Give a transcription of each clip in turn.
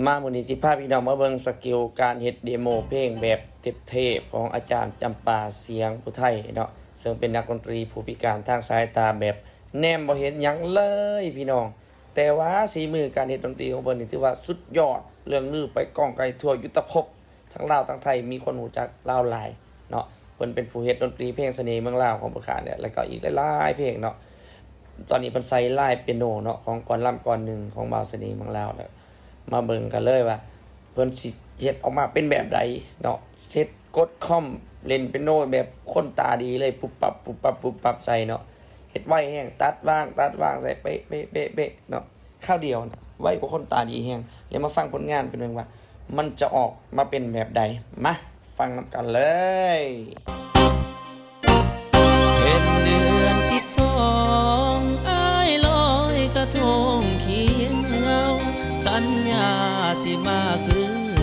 ມາມື້ນີ້ຊິພາພີ່ນ້ອງມາເບິ່ງສະກິວການເຮັດເດໂມເພງແບບເທບໆ ຂອງອາຈານຈຳປາ ສຽງຜູ້ໄທເນາະ ເຊິ່ງເປັນນັກດົນຕີຜູ້ພິການທາງສາຍຕາແບບແນມບໍ່ເຫັນຫຍັງເລີຍພີ່ນ້ອງ. ແຕ່ວ່າສີມືການເຮັດດົນຕີຂອງເພິ່ນນີ້ຖືວ່າສຸດຍອດ ເລື່ອງລືໄປກ້ອງໄກທົ່ວຍຸດທະພົບ. ທັງລາວທັງໄທມີຄົນຮູ້ຈັກລາວຫຼາຍເນາະ. ເພິ່ນເປັນຜູ້ເຮັດດົນຕີເພງສະເໜ່ເມືອງລາວຂອງພວກຂ້ານີ້ແຫຼະ ແລ້ວກໍອີກຫຼາຍໆເພງເນາະ. ຕອນນີ້ເພິ່ນໃສ່ລາຍເປຍໂນເນາະ ຂອງກອນລຳກອນໜຶ່ງຂອງບ່າວສະເໜ່ເມືອງລາວ ແລ້ວມາເບິ່ງກັນເລີຍວ່າເພິ່ນຊິເຮັດອອກມາເປັນແບບໃດເນາະ. ເຮັດກົດຄອມ ເລ່ນເປຍໂນແບບຄົນຕາດີເລີຍ ປຸບປັບ ປຸບປັບ ປຸບປັບໃສ່ເນາະ. ເຮັດໄວແຮງ ຕັດວາງ ຕັດວາງໃສ່ເປະໆໆໆເນາະ. ຄາວດຽວນະ ໄວກວ່າຄົນຕາດີແຮງ. ແລ້ວມາຟັງຜົນງານເພິ່ນເບິ່ງວ່າມັນຈະອອກມາເປັນແບບໃດ. ມາຟັງນຳກັນເລີຍ. ເປັນເດືອນສິບສອງ ອ້າຍລອຍກະທົງຄຽງເຫງົາ ສັນຍາຊິມາຄື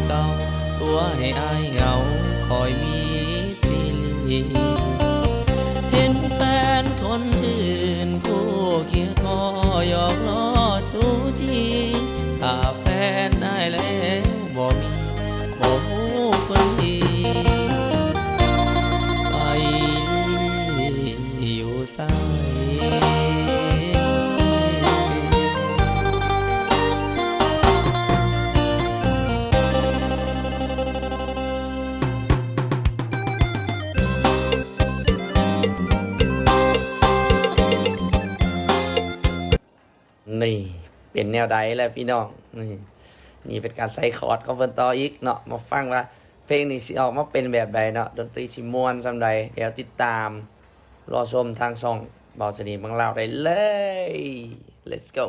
ເກົ່າ ຕົວະໃຫ້ອ້າຍເຫງົາຄອຍມີ ເຫັນແຟນຄົນອື່ນຄູ່ຄຽງຄໍຢອກລໍ້ຈູຈີ ຖ້າແຟນອ້າຍແລ້ວບໍ່ມີ ບໍ່ຮູ້ຄົນດີໄປຢູ່ໃສ. ນີ້ເປັນແນວໃດແຫຼະພີ່ນ້ອງ. ນີ້ ນີ້ເປັນການໃສ່ຄອດຂອງເພິ່ນຕໍ່ອີກເນາະ. ມາຟັງວ່າເພງນີ້ຊິອອກມາເປັນແບບໃດເນາະ. ດົນຕີຊິມ່ວນສ່ຳໃດ ດຽວຕິດຕາມລໍຊົມທາງຊ່ອງບ່າວສະເໜ່ເມືອງລາວໄດ້ເລີຍ. Let's go.